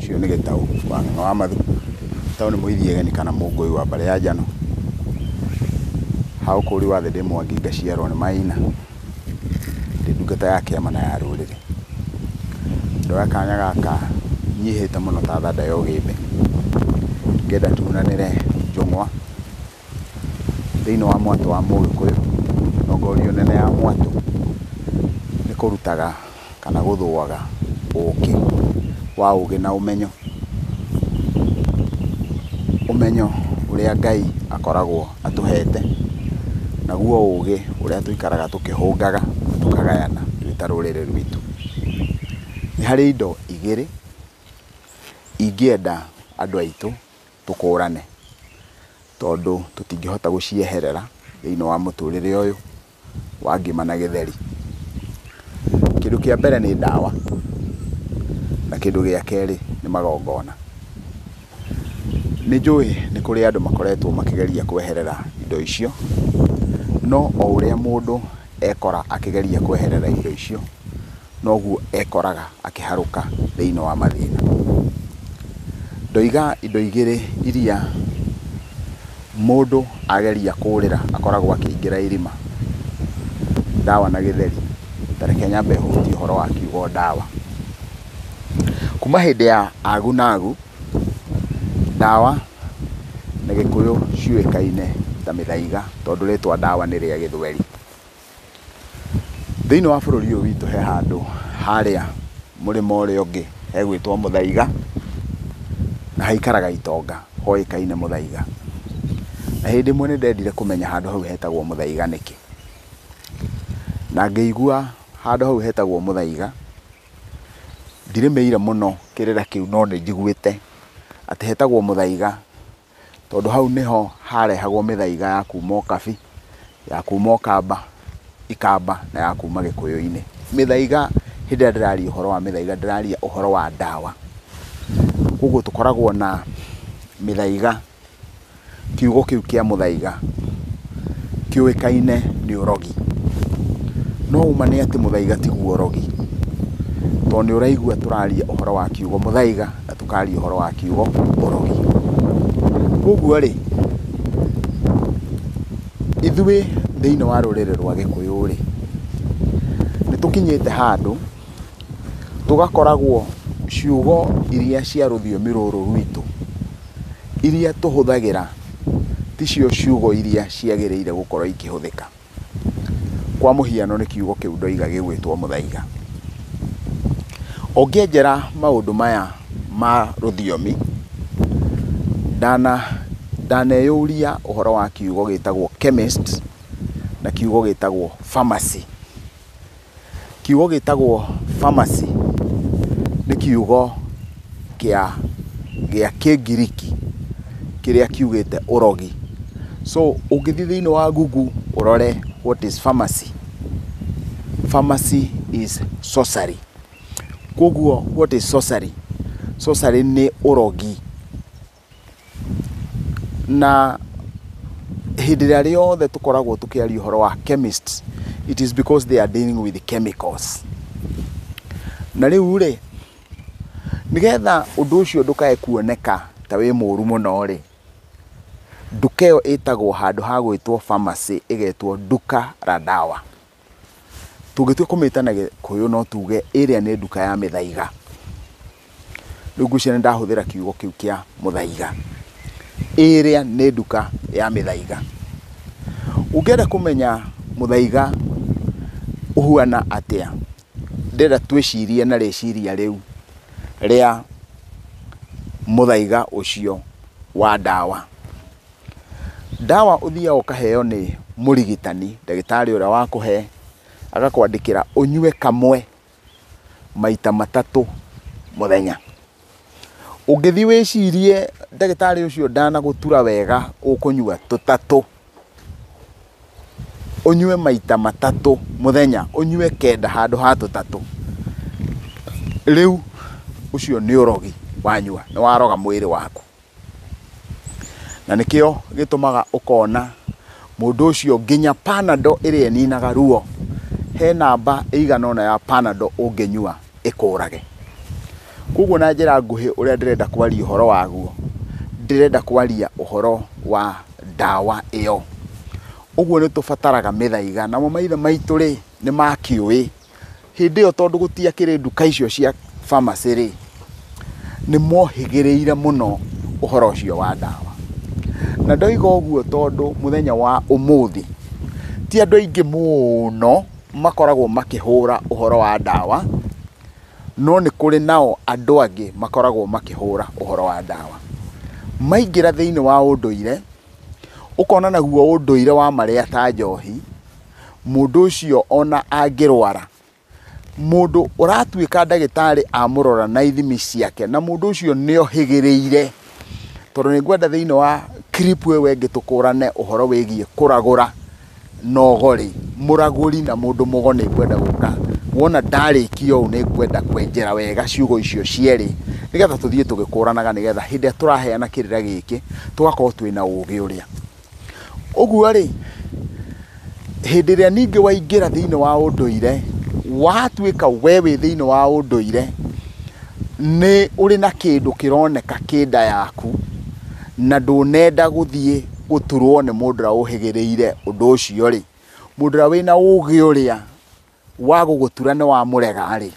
Ũcio nĩ Gĩtaũ wa Ng'ang'a wa Mathu. Gĩtaũ nĩ mũithiegeni kana mũngũi wa mbarĩ ya Njano. Ha ũkũri wa thĩ ndĩ Mwangi ngaciarwo nĩ Maina. Ndĩ ndungata ya kĩama na ya rũrĩrĩ. Ndoya kanya gaka nyihĩte mũno ta thanda ya ũgĩmbĩ. Ngenda tunanĩre njũng'wa thĩinĩ wa mwatũ wa Mũgĩkũyũ. Ndongorio nene ya mwatũ nĩ kũrutaga kana gũthũaga ũkĩ wa ũgĩ na ũmenyo. Ũmenyo ũrĩa Ngai akoragwo atũhete, naguo ũgĩ ũrĩa tũikaraga tũkĩhũngaga tũkagayana twĩ ta rũrĩrĩ rwitũ. Nĩ harĩ indo igĩrĩ ingĩenda andũ aitũ tũkũrane, tondũ tũtingĩhota gũcieherera thĩinĩ wa mũtũrĩre ũyũ wa ngima na gĩtheri. Kĩndũ kĩa mbere nĩ ndawa, na kĩndũ gĩa kerĩ nĩ magongona. Nĩ njũĩ nĩ kũrĩ andũ makoretwo makĩgeria kweherera indo icio, no o ũrĩa mũndũ ekora akĩgeria kweherera indo icio, noguo ekoraga akĩharũka thĩinĩ wa mathĩna. Ndoiga indo igĩrĩ iria mũndũ ageria kũrĩra akoragwo akĩingĩra irima, ndawa na gĩtheri. Ta reke nyambe hutie ũhoro wa kiugo ndawa. Kuma hĩndĩ ya agu na agu, ndawa na Gĩkũyũ ciũĩkaine ta mĩthaiga tondũ rĩtwa ndawa nĩ rĩa gĩthweri. Thĩinĩ wa bũrũri ũyũ witũ he handũ harĩa mũrĩmo ũrĩa ũngĩ hegwĩtwo Mũthaiga, na haikaraga itonga hoĩkaine Mũthaiga. Na hĩndĩ ĩmwe nĩ ndendire kũmenya handũ hau hetagwo Mũthaiga nĩkĩ. Na ngĩigua handũ hau hetagwo Mũthaiga, ndirĩmĩire mũno kĩrĩra kĩu no nĩ njiguĩte atĩ hetagwo Mũthaiga tondũ hau nĩho harehagwo mĩthaiga ya kuma Ũkabi, ya kuma Ũkamba, Ikamba na ya kuma Gĩkũyũ-inĩ. Mĩthaiga, hĩndĩ ĩrĩa ndĩraria ũhoro wa mĩthaiga ndĩraria ũhoro wa ndawa. Koguo tũkoragwo na mĩthaiga, kiugo kĩu kĩa mũthaiga kĩũĩkaine nĩ ũrogi. No ũma nĩ atĩ mũthaiga tiguo ũrogi, tondũ nĩ ũraigua tũraria ũhoro wa kiugo mũthaiga na tũkaria ũhoro wa kiugo ũrogi. Koguo rĩ, ithuĩ thĩinĩ wa rũrĩrĩ rwa Gĩkũyũ rĩ, nĩ tũkinyĩte handũ tũgakoragwo ciugo iria cia rũthiomi rũrũ rwitũ iria tũhũthagĩra ticio ciugo iria ciagĩrĩire gũkorwo ikĩhũthĩka. Kwa mũhiano nĩ kiugo kĩu ndoiga gĩgwĩtwo mũthaiga. Ũngĩenjera maũndũ maya ma rũthiomi, ndaneyũria ũhoro wa kiugo gĩtagwo chemist na kiugo gĩtagwo pharmacy. Kiugo gĩtagwo pharmacy nĩ kiugo kĩa Kĩngiriki kĩrĩa kiugĩte ũrogi. So ũngĩthiĩ thĩinĩ wa Google ũrore what is pharmacy, pharmacy is sorcery. Koguo what is sorcery? Sorcery nĩ ũrogi. Na hĩndĩ ĩrĩa rĩothe tũkoragwo tũkĩaria ũhoro wa chemists, it is because they are dealing with chemicals. Na rĩu rĩ, nĩgetha ũndũ ũcio ndũkae kuoneka ta wĩ mũru mũno rĩ, nduka ĩyo ĩtagwo handũ ha gwĩtwo pharmacy ĩgetwo duka la dawa. Tũngĩtua kũmĩta na Gĩkũyũ no tuge ĩrĩa nĩ nduka ya mĩthaiga. Rĩu ngwĩciria nĩ ndahũthĩra kiugo kĩu kĩa mũthaiga. Ĩrĩa nĩ nduka ya mĩthaiga. Ũngĩenda kũmenya mũthaiga ũhuana atĩa, ndĩrenda twĩcirie na rĩciria rĩu rĩa mũthaiga ũcio wa ndawa. Ndawa ũthiaga ũkaheo nĩ mũrigitani, ndagĩtarĩ ũrĩa wakũhe, agakwandĩkĩra ũnyue kamwe maita matatũ mũthenya. Ũngĩthiĩ wĩcirie ndagĩtarĩ ũcio ndanagũtura wega ũkũnyua tũtatũ, ũnyue maita matatũ mũthenya, ũnyue kenda handũ ha tũtatũ, rĩu ũcio nĩ ũrogi wanyua, nĩ waroga mwĩrĩ waku. Na nĩkĩo gĩtũmaga ũkona mũndũ ũcio nginya Panadol ĩrĩa ĩninaga ruo, he namba ĩigana ũna ya Panadol ũngĩnyua ĩkũrage. Koguo na njĩra nguhĩ ũrĩa ndĩrenda kwaria ũhoro waguo, ndĩrenda kwaria ũhoro wa ndawa ĩyo. Ũguo nĩ tũbataraga mĩthaiga, namo maithe maitũ rĩ, nĩ makĩũĩ hĩndĩ ĩyo tondũ gũtiakĩrĩ nduka icio cia pharmacy rĩ, nĩ mohĩgĩrĩire mũno ũhoro ũcio wa ndawa. Na ndoiga ũguo tondũ mũthenya wa ũmũthĩ ti andũ aingĩ mũno makoragwo makĩhũra ũhoro wa ndawa, no nĩ kũrĩ nao andũ angĩ makoragwo makĩhũra ũhoro wa ndawa. Maingĩra thĩinĩ wa ũndũire, ũkona naguo ũndũire wa marĩa ta njohi, mũndũ ũcio ona angĩrwara, mũndũ ũratuĩka ndagĩtarĩ amũrora na ithimi ciake, na mũndũ ũcio nĩ ohĩgĩrĩire, tondũ nĩ ngwenda thĩinĩ wa clip ĩyo ĩngĩ tũkũrane ũhoro wĩgiĩ kũragũra na ũgori, mũragũri na mũndũ mũgo nĩ ngwenda gũka. Wona ndarĩkia ũũ nĩ ngwenda kwenjera wega ciugo icio cierĩ, nĩgetha tũthiĩ tũgĩkũranaga, nĩgetha hĩndĩ ĩrĩa tũraheana kĩrĩra gĩkĩ tũgakorwo twĩna ũgĩ ũrĩa. Ũguo rĩ, hĩndĩ ĩrĩa ningĩ waingĩra thĩinĩ wa ũndũire, watuĩka we wĩ thĩinĩ wa ũndũire, nĩ ũrĩ na kĩndũ kĩroneka kĩ nda yaku, na ndũnenda gũthiĩ gũturwo nĩ mũndũ ũrĩa ũhĩgĩrĩire ũndũ ũcio rĩ, mũndũ ũrĩa wĩna ũgĩ ũrĩa wa gũgũtura nĩ wamũrega rĩ,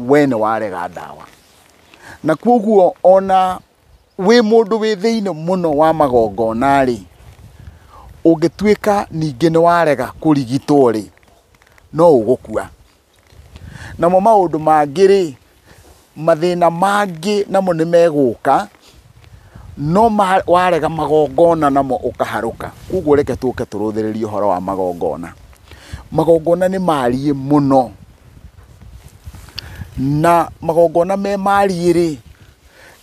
we nĩ warega ndawa. Na koguo ona wĩ mũndũ wĩ thĩinĩ mũno wa magongona rĩ, ũngĩtuĩka ningĩ nĩ warega kũrigitwo rĩ, no ũgũkua. Namo maũndũ mangĩ rĩ, mathĩna mangĩ namo nĩ megũka, no warega magongona namo ũkaharũka. Koguo reke tũke tũrũthĩrĩrie ũhoro wa magongona. Magongona nĩ mariĩ mũno, na magongona me mariĩ rĩ,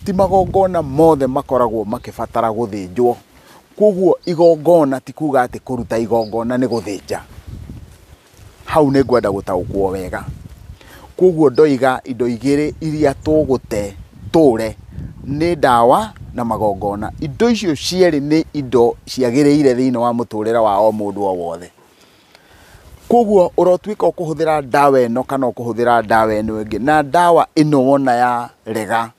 ti magongona mothe makoragwo makĩbatara gũthĩnjwo. Koguo igongona ti kuga atĩ kũruta igongona nĩ gũthĩnja. Hau nĩ ngwenda gũtaũkwo wega. Koguo ndoiga indo igĩrĩ iria tũgũte tũre nĩ ndawa na magongona. Indo icio cierĩ nĩ indo ciagĩrĩire thĩinĩ wa mũtũrĩre wa o mũndũ o wothe. Koguo ũrotuĩka ũkũhũthĩra ndawa ĩno kana ũkũhũthĩra ndawa ĩno ĩngĩ, na ndawa ĩno wona yarega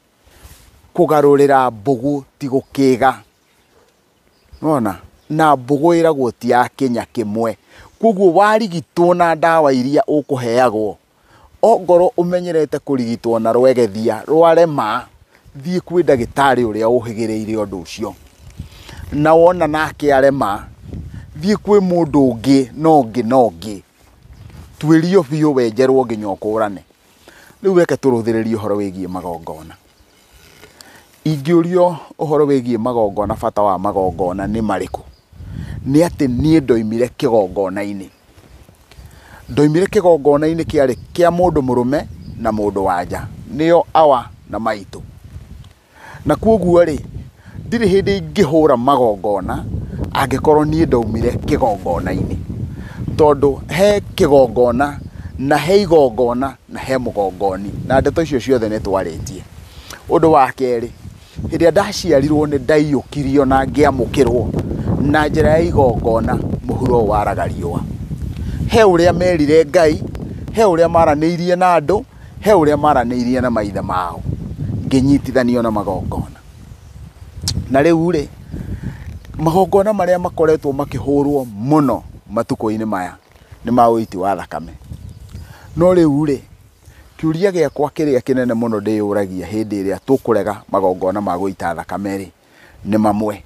kũgarũrĩra mbũgũ ti gũkĩga. Nĩwona? Na mbũgũ ĩragwo ti ya kĩnya kĩmwe. Koguo warigitwo na ndawa iria ũkũheagwo, ongorwo ũmenyerete kũrigitwo na rwegethia rwarema, thiĩ kwĩ ndagĩtarĩ ũrĩa ũhĩgĩrĩire ũndũ ũcio. Na wona nake arema, thiĩ kwĩ mũndũ ũngĩ na ũngĩ na ũngĩ. Tuĩrio biũ wenjerwo nginya ũkũrane. Rĩu reke tũrũthĩrĩrie ũhoro wĩgiĩ magongona. Ingĩũrio ũhoro wĩgiĩ magongona, bata wa magongona nĩ marĩkũ? Nĩ atĩ niĩ ndoimire kĩgongona-inĩ. Ndoimire kĩgongona-inĩ kĩarĩ kĩa mũndũ mũrũme na mũndũ wa nja, nĩo awa na maitũ. Na koguo rĩ, ndirĩ hĩndĩ ingĩhũra magongona angĩkorwo niĩ ndaumire kĩgongona-inĩ. Tondũ he kĩgongona na he igongona na he mũgongoni, na ndeto icio ciothe nĩ twarĩtie. Ũndũ wa kerĩ, hĩndĩ ĩrĩa ndaciarirwo nĩ ndaiyũkirio na ngĩamũkĩrwo na njĩra ya igongona mũhuro ũyũ waraga riũa. He ũrĩa merire Ngai, he ũrĩa maranĩirie na andũ, he ũrĩa maranĩirie na maithe mao, ngĩnyitithanio na magongona. Na rĩu rĩ, magongona marĩa makoretwo makĩhũrwo mũno matukũ-inĩ maya nĩ ma ũiti wa thakame. No rĩu rĩ, kĩũria gĩakwa kĩrĩa kĩnene mũno ndĩyũragia hĩndĩ ĩrĩa tũkũrega magongona ma gũita thakame rĩ, nĩ mamwe.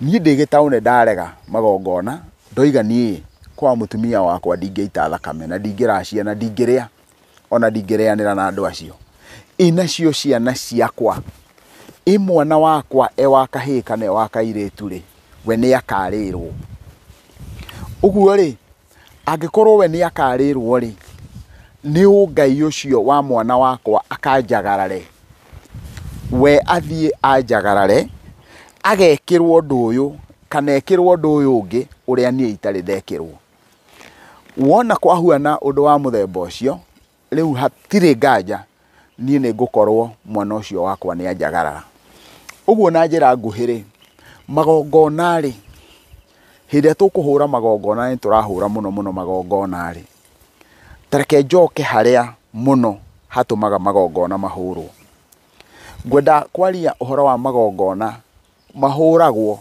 Niĩ ndĩ gĩtaũ nĩ ndarega magongona, ndoiga niĩ kwa mũtumia wakwa ndingĩita thakame na ndingĩracia na ndingĩrĩa ona ndingĩrĩanĩra na andũ acio. Ĩ nacio ciana ciakwa, ĩ mwana wakwa e wa kahĩĩ kana e wa kairĩtu rĩ, we nĩ akarĩrwo. Ũguo rĩ, angĩkorwo we nĩ akarĩrwo rĩ, nĩ ũ Ngai ũcio wa mwana wakwa akanjagarare, we athiĩ anjagarare, agekĩrwo ũndũ ũyũ kana ekĩrwo ũndũ ũyũ ũngĩ ũrĩa niĩ itarĩ ndekĩrwo. Wona kwahuana ũndũ wa mũthemba ũcio, rĩu hatirĩ nganja niĩ nĩ ngũkorwo mwana ũcio wakwa nĩ anjagarara. Ũguo na njĩra nguhĩ rĩ, magongona rĩ, hĩndĩ ĩrĩa tũkũhũra magongona nĩ tũrahũra mũno mũno magongona rĩ, ta reke njoke harĩa mũno hatũmaga magongona mahũrwo. Ngwenda kwaria ũhoro wa magongona mahũragwo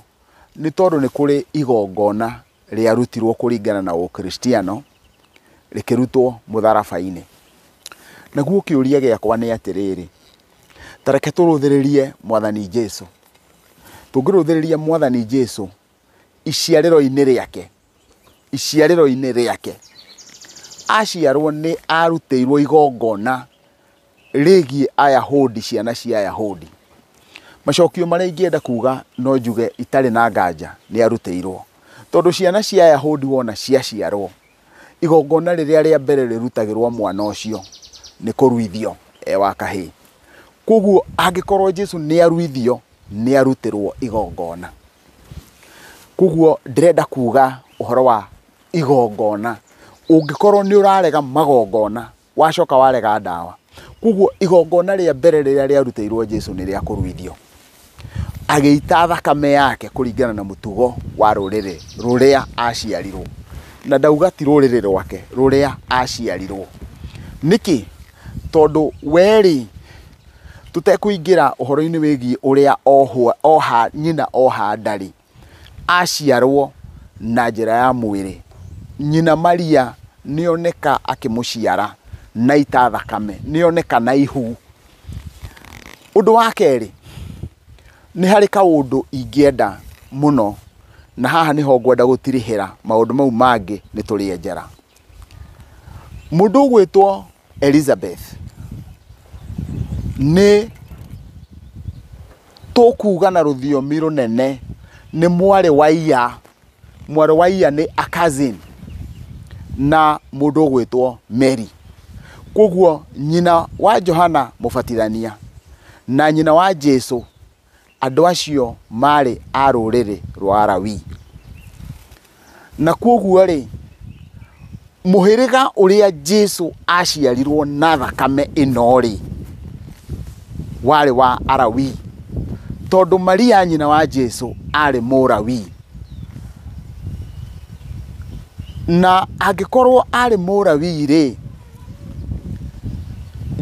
nĩ tondũ nĩ kũrĩ igongona rĩarutirwo kũringana na ũkristiano rĩkĩrutwo mũtharaba-inĩ. Naguo kĩũria gĩakwa nĩ atĩrĩrĩ, ta reke tũrũthĩrĩrie Mwathani Jesu. Tũngĩrũthĩrĩria Mwathani Jesu iciarĩro-inĩ rĩake, iciarĩro-inĩ rĩake, aciarwo nĩ arutĩirwo igongona rĩgiĩ Ayahudi, ciana cia Ayahudi. Macokio marĩa ingĩenda kuga no njuge itarĩ na nganja nĩ arutĩirwo, tondũ ciana cia Ayahudi wona ciaciarwo, igongona rĩrĩa rĩa mbere rĩrutagĩrwo mwana ũcio nĩ kũruithio e wa kahĩĩ. Koguo angĩkorwo Jesu nĩ aruithio, nĩ arutĩrwo igongona. Koguo ndĩrenda kuga ũhoro wa igongona. Ũngĩkorwo nĩ ũrarega magongona, wacoka warega ndawa. Koguo igongona rĩa mbere rĩrĩa rĩarutĩirwo Jesu nĩ rĩa kũruithio, agĩita thakame yake kũringana na mũtugo wa rũrĩrĩ rũrĩa aciarirwo. Na ndauga ti rũrĩrĩ rwake, rũrĩa aciarirwo. Nĩkĩ? Tondũ werĩ tũtekũingĩra ũhoro-inĩ wĩgiĩ ũrĩa oha nyina oha ndarĩ, aciarwo na njĩra ya mwĩrĩ. Nyina Maria nĩoneka akĩmũciara na ita thakame, nĩoneka na ihu. Ũndũ wa kerĩ, nĩ harĩ kaũndũ ingĩenda mũno, na haha nĩho ngwenda gũtirihĩra maũndũ mau mangĩ nĩ tũrĩenjera. Mũndũ ũgwĩtwo Elizabeth nĩ tũkuga na rũthiomi rũnene nĩ mwarĩ wa iya. Mwarĩ wa iya nĩ a cousin na mũndũ ũgwĩtwo Mary. Koguo nyina wa Johana Mũbatithania na nyina wa Jesu, andũ acio marĩ a rũrĩrĩ rwa Alawi. Na koguo rĩ, mũhĩrĩga ũrĩa Jesu aciarirwo na thakame ĩno rĩ, warĩ wa Alawi, tondũ Maria nyina wa Jesu arĩ Mũlawi. Na angĩkorwo arĩ Mũlawi rĩ,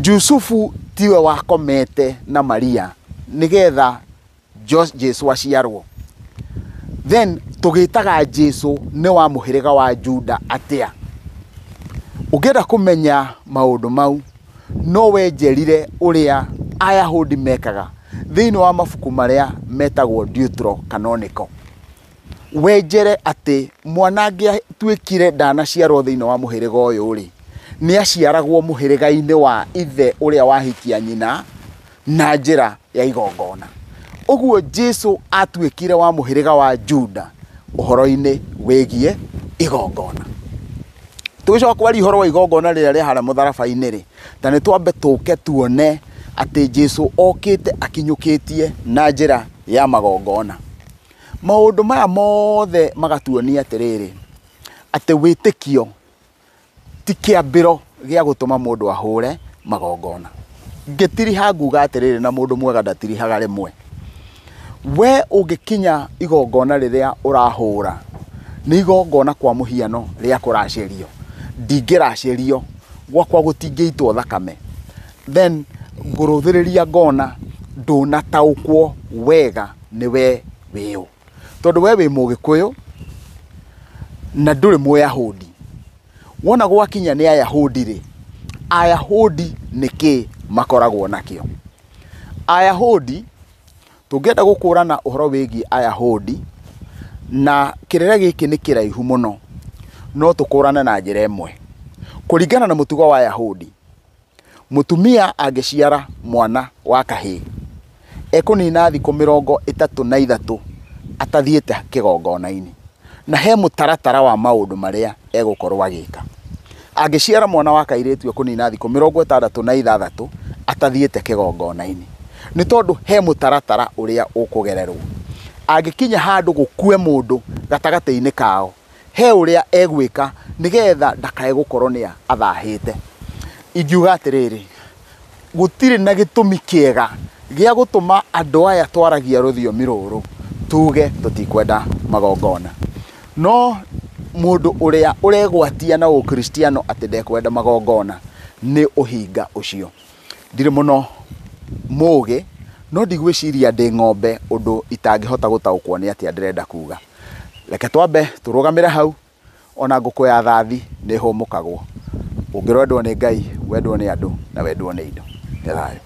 Jusufu tiwe wakomete na Maria nĩgetha Jesu aciarwo. Then tũgĩtaga Jesu nĩ wa mũhĩrĩga wa Juda atĩa? Ũngĩenda kũmenya maũndũ mau, no wenjerire ũrĩa Ayahudi mekaga thĩinĩ wa mabuku marĩa metagwo Deuterocanonical. Wenjere atĩ mwana angĩatuĩkire ndanaciarwo thĩinĩ wa mũhĩrĩga ũyũ rĩ, nĩ aciaragwo mũhĩrĩga-inĩ wa ithe ũrĩa wahikia nyina na njĩra ya igongona. Ũguo Jesu atuĩkire wa mũhĩrĩga wa Juda ũhoro-inĩ wĩgiĩ igongona. Tũgĩcoka kwaria ũhoro wa igongona rĩrĩa rĩa harĩa mũtharaba-inĩ rĩ, ta nĩ twambe tũke tuone atĩ Jesu okĩte akinyũkĩtie na njĩra ya magongona. Maũndũ maya mothe magatuonia atĩrĩrĩ, atĩ wĩtĩkio ti kĩambĩro gĩa gũtũma mũndũ ahũre magongona. Ngĩtiriha nguga atĩrĩrĩ, na mũndũ mwega ndatirihaga rĩmwe. We ũngĩkinya igongona rĩrĩa ũrahũra, nĩ igongona kwa mũhiano rĩa kũracĩrio. Ndingĩracĩrio, gwakwa gũtingĩitwo thakame. Then ngũrũthĩrĩria ngona ndũnataũkwo wega nĩ we wĩũ. Tondũ we wĩ Mũgĩkũyũ na ndũrĩ Mũyahudi. Wona gwakinya nĩ Ayahudi rĩ, Ayahudi nĩkĩ makoragwo nakĩo? Ayahudi, tũngĩenda gũkũrana ũhoro wĩgiĩ Ayahudi, na kĩrĩra gĩkĩ nĩ kĩraihu mũno, no tũkũrane na njĩra ĩmwe. Kũringana na mũtugo wa Ayahudi, mũtumia angĩciara mwana wa kahĩĩ, ekũnina thikũ 33 atathiĩte kĩgongona-inĩ. Na he mũtaratara wa maũndũ marĩa egũkorwo agĩka. Angĩciara mwana wa kairĩtu ekũnina thikũ 66 atathiĩte kĩgongona-inĩ. Nĩ tondũ he mũtaratara ũrĩa ũkũgererwo. Angĩkinya handũ gũkue mũndũ gatagatĩ-inĩ kao, he ũrĩa egwĩka nĩgetha ndakae gũkorwo nĩ athahĩte. Ingiuga atĩrĩrĩ, gũtirĩ na gĩtũmi kĩega gĩa gũtũma andũ aya twaragia rũthiomi rũrũ tuge tũtikwenda magongona. No mũndũ ũrĩa ũregwatia na ũkristiano atĩ ndekwenda magongona nĩ ũhinga ũcio. Ndirĩ mũno mũgĩ, No ndigwĩciria ndĩ ng'ombe ũndũ itangĩhota gũtaũkwo nĩ atĩa ndĩrenda kuga. Reke twambe tũrũgamĩre hau, ona ngũkũ ya thathi nĩ ĩhũmũkagwo. Ũngĩrwendwo nĩ Ngai, wendwo nĩ andũ na wendwo nĩ indo. Nĩ thayũ.